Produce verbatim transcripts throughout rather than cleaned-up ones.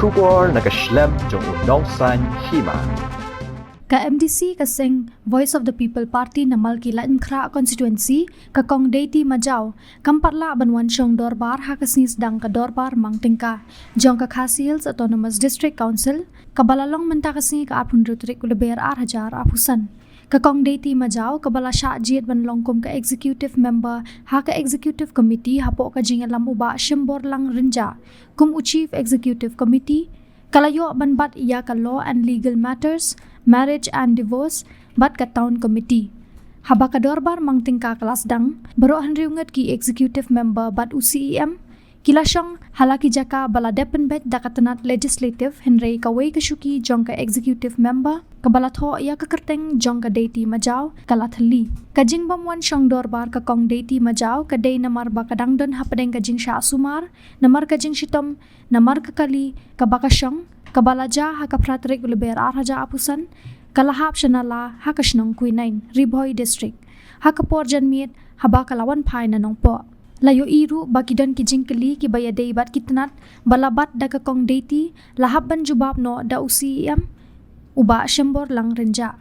Khubor na ka shlem jong u nongsan hima. Ka M D C ka seng Voice of the People Party na Malki Laitumkhrah constituency, ka Kong Deiti Majaw, kam pat lah ban wan shong dorbar ha ka sngi sdang ka dorbar mang tyngka jong ka Khasi Hills Autonomous District Council, kaba la long mynta ka sngi ka arphew hynriew tarik u Lber ar hajar arphew san. Ka Kong Deiti Majaw, kaba la shah jied ban long kum ka executive member ha ka executive committee hapoh ka jingïalam u Bah Shimborlang Rynjah kum u chief executive committee, ka la ïoh ban bat ïa ka law and legal matters, marriage and divorce, bad ka town committee. Haba ka dorbar mang tyngka ka la sdang, baroh hynriew ngut ki executive member bad u C E M ki la shong ha la ki jaka ba la dep pynbeit da ka tnat legislative, hynrei kawei ka shuki jong ka executive member kaba la thoh ïa ka kyrteng jong ka Deiti Majaw ka la thylli. Ka jingbym wan shong dorbar ka Kong Deiti Majaw ka dei namar ba ka dang don hapdeng ka jingshah sumar namar ka jingshitom, namar ka kali kaba ka shong, kaba la jia ha ka phra tarik u Lber ar hajar arphew san, ka la hap sha nala ha ka shnong Quinine, Ri Bhoi District, ha ka por janmiet haba ka la wan phai na Nongpoh. La ïohi ruh ba ki don ki jingkylli kiba ïadei bad ki tnat ba la bat da ka Kong Deiti la hap ban jubab noh da u C E M u Bah Shimborlang Rynjah.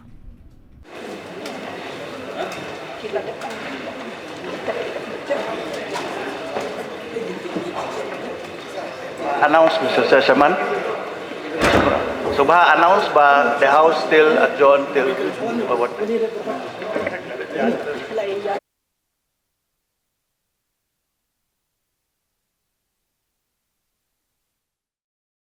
Announce, Mister Chairman. Subha announce ba the house still adjourned till, uh, what?